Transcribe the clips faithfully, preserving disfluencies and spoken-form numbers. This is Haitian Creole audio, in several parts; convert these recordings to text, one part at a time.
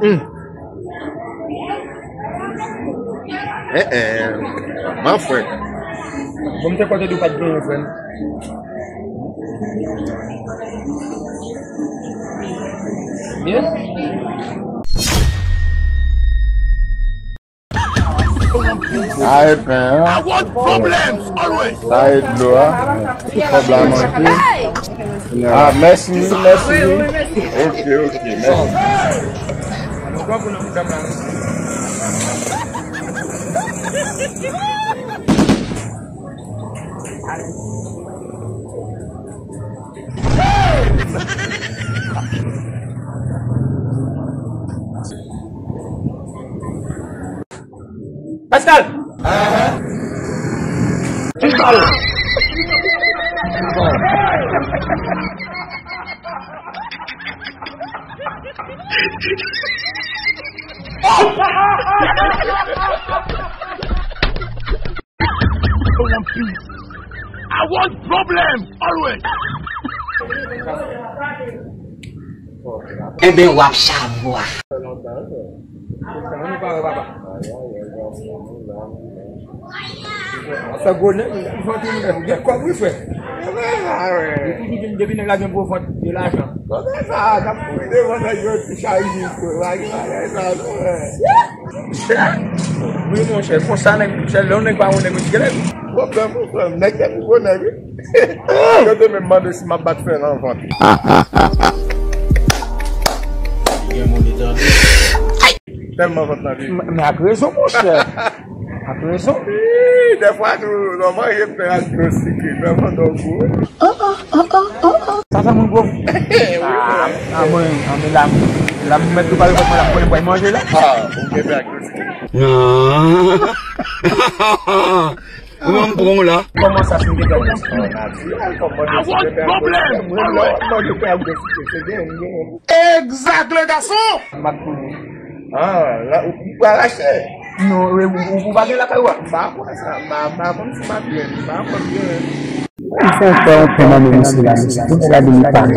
Mm. Eh, eh. Man frè. Bon, m te kontan di w pa t genyen, frè m. Byen. Sa e pen an. Sa e dlo a. Kòb la manke. Ah, mèsi, mèsi. Ok, ok, mèsi. Pascal! Pascal! I want problem always. Enben, w ap chavwa. Sa gwo nèg, vant ou gen kòb wi frè. Yo toujou di m depi nèg la gen gwo vant, gen lajan. Kote sa, n ap kouri devan nèg yo ti chay vin frè. Bagay sa, non, frè. Wi, monchè, konsa nèg, se lè yon nèg pa yon nèg, wi, gen nèg. Pwoblèm, pwoblèm, nèg te pi gwo nèg, wi. Yo te menm mande si m ap bat fè nan vant. Gen moun li tande. Tèlman vant nan li. Men ak rezon, monchè. Ak rezon. Ii, dèfwa tou, lè w manje pen ak dlo sikre, lè w mande w gou. Sa fè moun gwo. Wi, ah, ah, mwen, ah, men la, la, m mèt tou pale, mwen la, mwen, mwen manje la. Ah, ou gen pen ak dlo sikre. Ou menm pran w la. Kòman sa, si m te gade? Natirèl, kòman de si te pè ak dlo sikre? Mwen la, mwen te pè ak dlo sikre, se gen, gen. Exact, le garçon! M ap konnen. Ah, la, ou, ou pral achte? Non, ou, ou, ou pa gen lakay ou a? M pa kwè sa. M pa, m pa konn si m ap jwenn. M pa konn jwenn. Ou fè yon pè, yon pè nan men mesye la, mesye. Pou nèg la vin pale.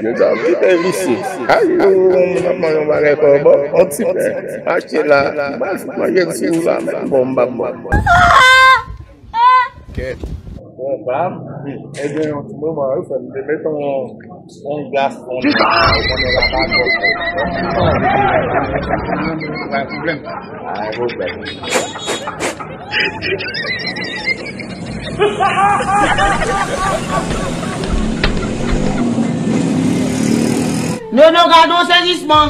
Yo ta kite visye. Ay, yo, moun ap manje yon bagay pa bò. Yon ti pè. Achte la. M al fout manje l sou ou la, men bon, m p ap bon. Kèt. Bon, bab. Ebyen, yon ti moman, wi, frè m. Te met yon, yon glas, yon, yon konnen la pa bon. Pa gen pwoblèm. Pa gen pwoblèm. Nono, gade yon sezisman.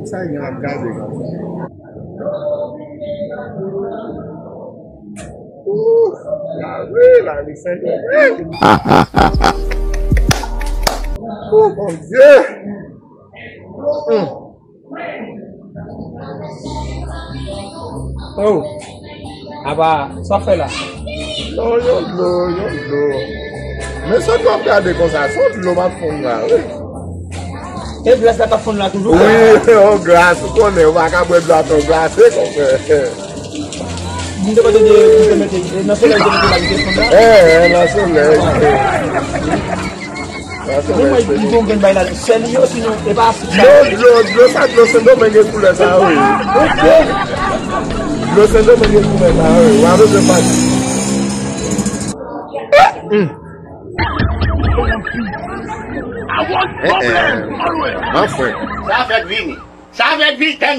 Sa gen ap gade konsa. Ooh, lari, lari Sendomeng. Oh, Bondye. Hmm. Oh. Apa, sa w ap fè la? Non, yon dlo, yon dlo. Men sa w ap gade konsa, se yon dlo m ap fonn la, wi. E glas la k ap fonn la toujou? Wi, yon glas, ou konnen, ou pa ka bwè dlo atò glase, konpè. M te mande de, m te mete, nan solèy, m te mete la, li te fonn la? Eh, eh, nan solèy. Men mwen, li gon grenn bay la, sèl li yo, sinon, e pa. Non, dlo, dlo sa, dlo Sendomeng gen koulè sa, wi. Ok. Dlo Sendomeng gen koulè sa, wi. Ou pa bezwen pati. Hmm. Eh, eh. Man frè. Sa fèk vini. Sa fèk vini, tèn.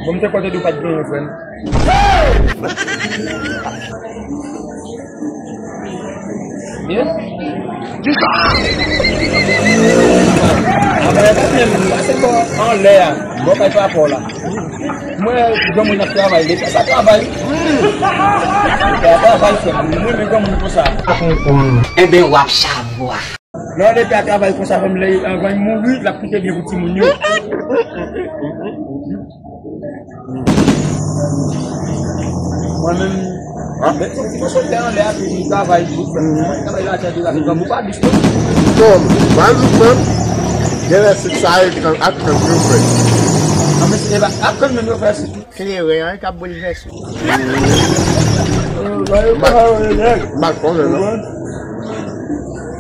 Bon, m te kontan di w pa t genyen, frè m. Byen. Anba, e pa menm, pase bò anlè a, bò kay papa w la. Mwen, granmoun ap travay, Leta pa travay. Leta travay, frè m. Mwen, men granmoun konsa. Enben, w ap chavwa. Lè w lete a travay konsa, fanm lè anvan l mouri, l ap kite byen pou timoun yo. Mwen menm, men ti mòso tè anlè a, tou m travay, mwen travay la tè de la, mwen pa dis non. Bon, pa dis non. Gen lè se sa e kan ap kan yo fè. An men se pa ap kan menm yo fè se. Kleren an k ap boulvèse. M pa konnen non.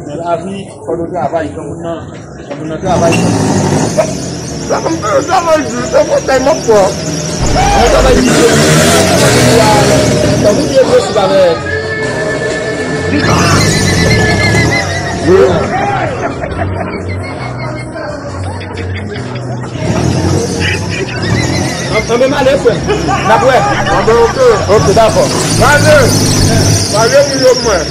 Men lavi, fò nou travay, fò moun nan, fò moun nan travay. Sa konn fè yo travay di, se konn fè m ap pran. Mwen travay di, fò moun byen prensip avè. Anben, m ale, frè. N ap wè. Anben, oke. Oke, dakò. M ale. M ale, wi, yo, mwen.